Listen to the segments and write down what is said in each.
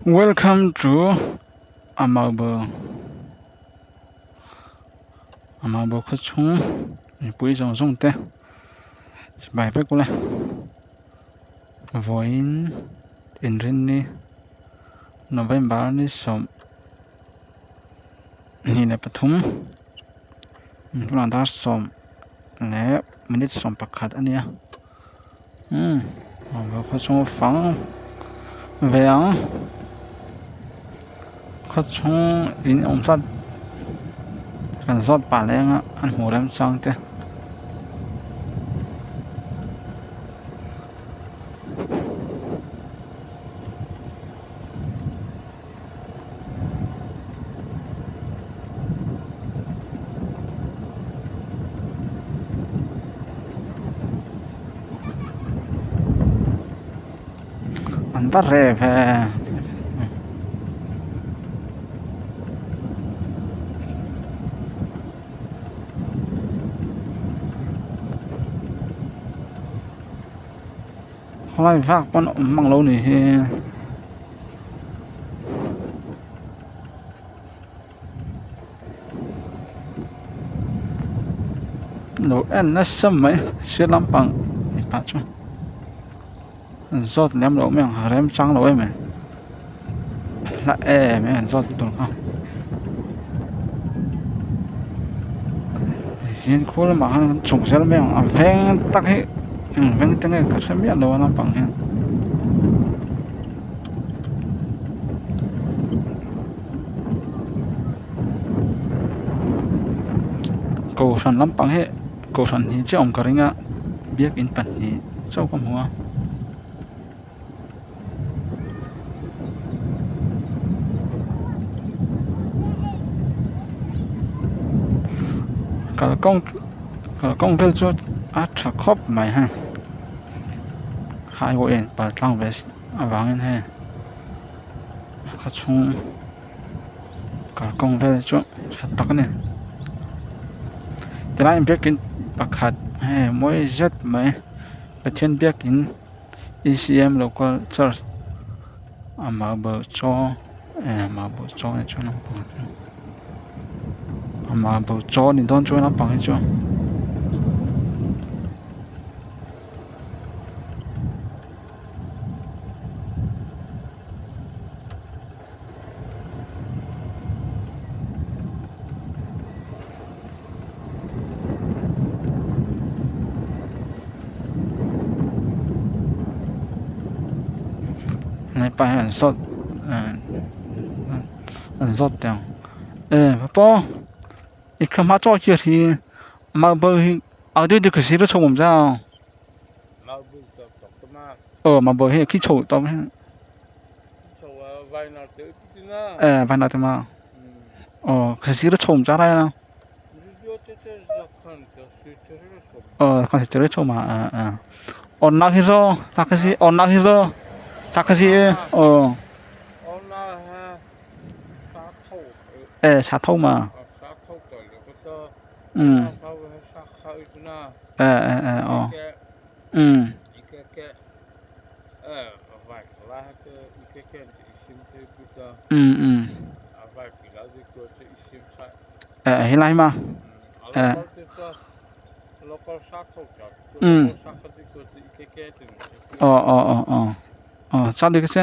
Welcome to Amabo Amabo khaw chhung mipui zawng zawng te chibai vek ula vawiin inrinni November ni 23 tunah dar 10 leh minute 11 a ni a. Umm khaw chhung fang ve ang khaw chhung in awm zat kan zawt pah leh anga an hmuh remchang te. An va reh ve khawlai vak pawn awm mang lo ni hi. Lo en nasa mai sir lampang mipa chu an zawt lem loh mai ang a remchang lo em em hla em em an zawt tur kha hian khur lamah khan an chhuk zel mai ang a veng tak hi eng veng te nge ka hre miah lo a lampang hian. Kohhran lampang hi kohhran hnih chiah awm ka ring a biakin pahnih chauh ka hmu a. Kalkawng kalkawng vel chu a tha khawp mai heng highway a in pal tlang ve avangin hei a chhung kalkawng vel chu tha tak a ni tilai biakin pakhat hei mawi zet mai Pathian biakin E_C_M local church a marble chaw eh marble chaw ni chuan lampang chu a marble chaw ni dawn chuan lampang hi chu. Hepa hian an zawt an zawt teh ang e paw i khama chaw chi hi marble hi a deuh deuh khi si chhung awm zau. Ờ mà bởi khi chủ tao ờ vai nào thì mà ờ cái gì nó trộm ra đây không ờ con sẽ chơi trộm mà ờ ờ on nào khi zo ta cái gì on nào khi zo ta cái gì ờ ờ sát thâu mà ừ ờ ờ ờ ờ ừ ừ ừ ờ hiện nay mà ờ ừ ờ ờ ờ ờ ờ sao được chứ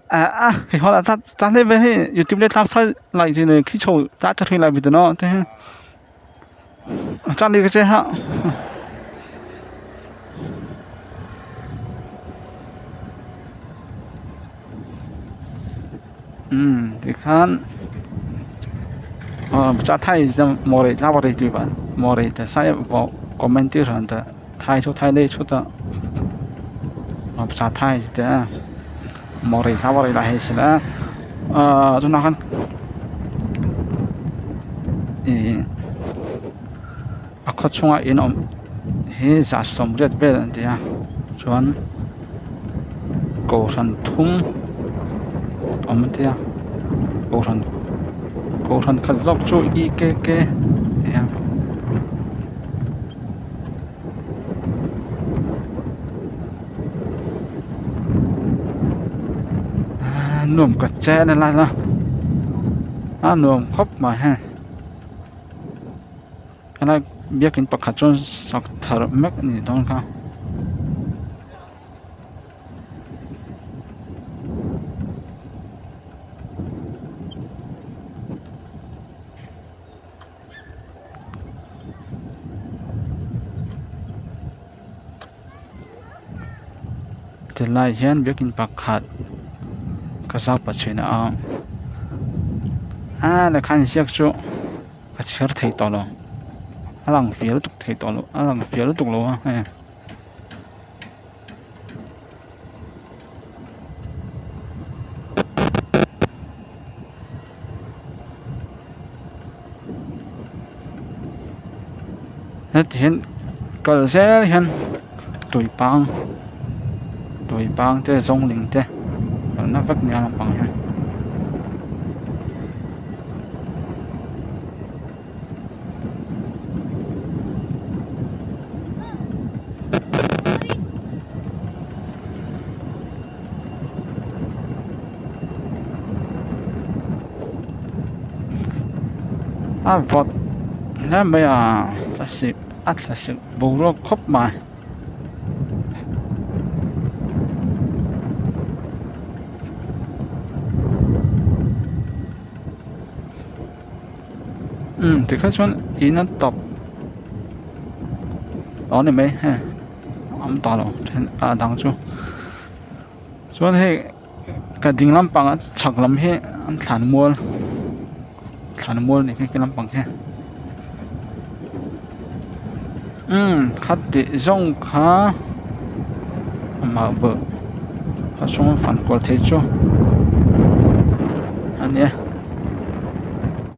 à à thì họ là ta ta thấy về YouTube lên tham sai lại gì này khi chỗ ta cho thuê lại vì nó thế sao đi cái chứ hả ừ thì khan ờ cha thay ra mò để ra vào đây tùy bạn mò để ta sai vào comment tiêu rằng ta thay cho thay đây chút ta ờ cha thay thì thế mò để ra vào đây là hết rồi ờ chúng ta khan a khaw chhungah in awm hi 180 vel an ti a chuan kohhran thum awm an ti a kohhran kohhran khat zawk chu e k k a ti a. Nuam ka chen a lai la a nuam khawp mai hei helai biakin pakhat chuan sak thar mek a nih dawn kha. Tilai hian biakin pakhat ka zau pah thin a aaa lehkha inziak chu ka chhiar thei tawh lo a lang fiah lutuk thei tawh lo a lang fiah lutuk lo a hei. Heti hian kal zel hian tuipang tuipang te zawngling te kalna vek nia lampang hian. A vawt hle mai a thlasik a thlasik boruak khawp mai. Umm tikha chuan in a tawp a ni mai hei a awm tawh lo then a dang chu chuan hei ka ding lampang a chhak lam hi an thlan mual thlan mual a nih khi lampang hi umm khati zawng kha amah bawlh a chhunga fan kual thei chu a nia.